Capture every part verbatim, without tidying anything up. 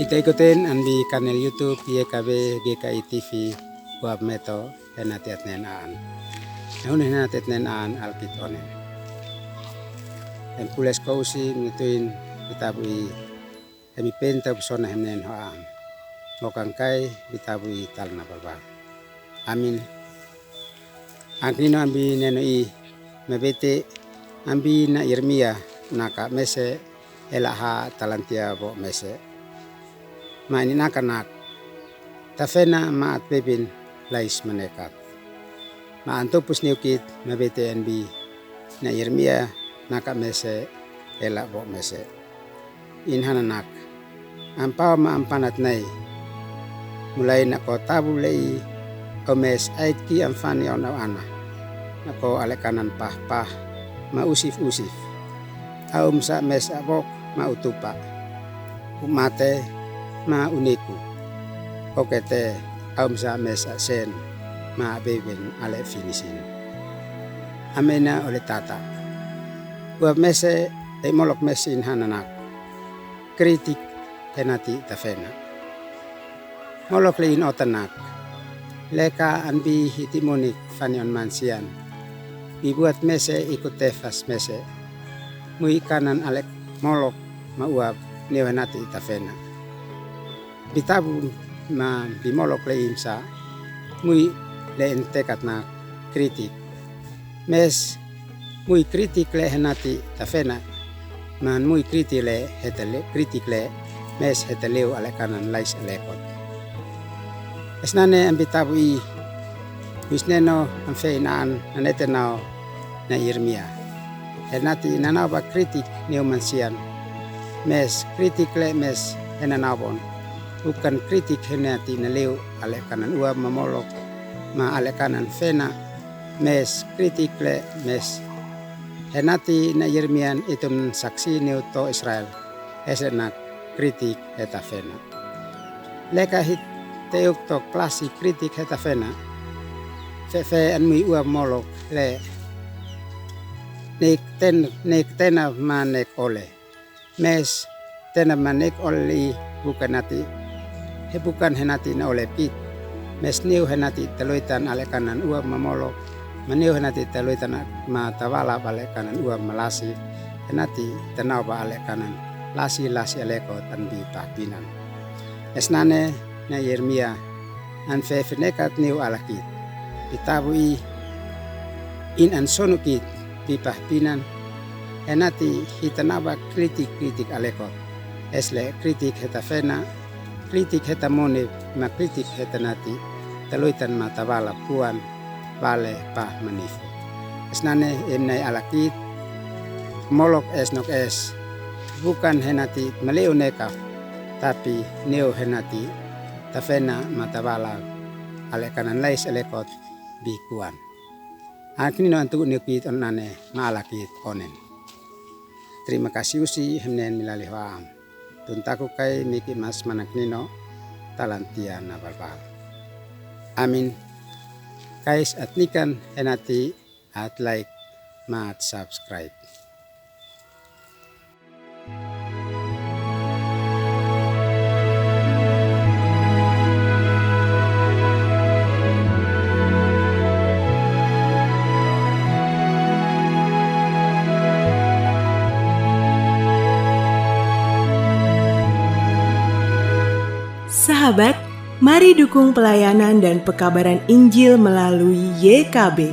Ita ikoten an bi kanel YouTube Yekabe G K I T V, wap meto henati atnen aan. Ehun henati atnen aan alkit onen. En pules ko usi minituin bitabu i, emi penta busona hemnen ho aan. Mo kangkai bitabu i talna balbal. Amin. Angknino ambi neno i, mabete ambi na Yeremia naka mese ela ha talantia bo mese. Ma ini naka nak, tafena ma at bebin lais manekat. Ma anto pus niukit mabete ambi na Yeremia naka mese ela bo mese. In hananak, ampau ma ampanat nai. Mulai nako tabu lei, omes aiki amfani on au ana. Nako alekanan pahpah, ma usif usif. Au msa mes abok, ma utupa. Umate, ma uniku. Okete, au msa mes asen, ma abeben ale finisin. Amena ole tata. Ua mese, ei molok mese in hananak. Kritik henati tafena. Molok le in otanak. Leka anbi hiti munik fani on mansian. Bibuat mese ikut tefas mese. Mui kanan alek molok ma uap neu henati tafena. Bitabu ma bimolok le imsa. Mui le entekat na kritik. Mes mui kritik le henati tafena, man mui kritik le hetale, kritik le mes hetaleu alekanan lais alekot. Esnane ambitabu i, misneno amfe inaan nanete nao na Yeremia. Henati nanao ba kritik neu mansian. Mes kritik le mes henanao bon. Bukan kritik henati naleu alekanan uap mamolok, ma alekanan fena, mes kritik le mes. Henati na Yeremian itum saksi neu to Israel. Ese na kritik heta fena. Leka hit teuk to klasi kritik heta fena. Fefe an mui uap molok le. Nek ten, nek tena ma nek ole. Mes, tena manek ole i bukan nati, he bukan henati na ole pit. Mes niu henati taloitan alekanan uap mamolok, ma niu henati taloitan ma tawala alekanan uap malasi, henati tanao ba alekanan lasi lasi alekot anbi pahpinan. Esnane na Yeremia, an fe fenekat niu alakit. Bitabu i, in an sonukit bi pahpinan, henati hitanaba kritik kritik alekot. Esle kritik heta fena, kritik heta mone, ma kritik heta nati, taloitan ma tawala puan, wale pah manifu. Esnane emnai alakit, molok es nok es, bukan henati maleu neka, tapi neu henati, tafena ma tawala, alekanan lais alekot bikuan. Akinino antu nikit onane ma alakit onen. Terima kasih usi hemnen milali hoam. Tuntaku kai miki mas manakinino talantia na balbal. Amin. Kais at nikan henati at like ma at subscribe. Sahabat, mari dukung pelayanan dan pekabaran Injil melalui Y K B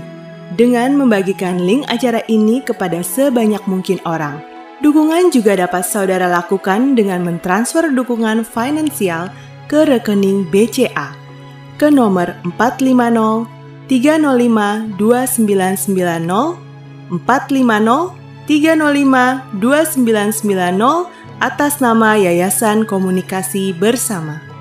dengan membagikan link acara ini kepada sebanyak mungkin orang. Dukungan juga dapat saudara lakukan dengan mentransfer dukungan finansial ke rekening B C A ke nomor empat lima nol tiga nol lima dua sembilan sembilan nol, empat lima nol tiga nol lima dua sembilan sembilan nol, atas nama Yayasan Komunikasi Bersama.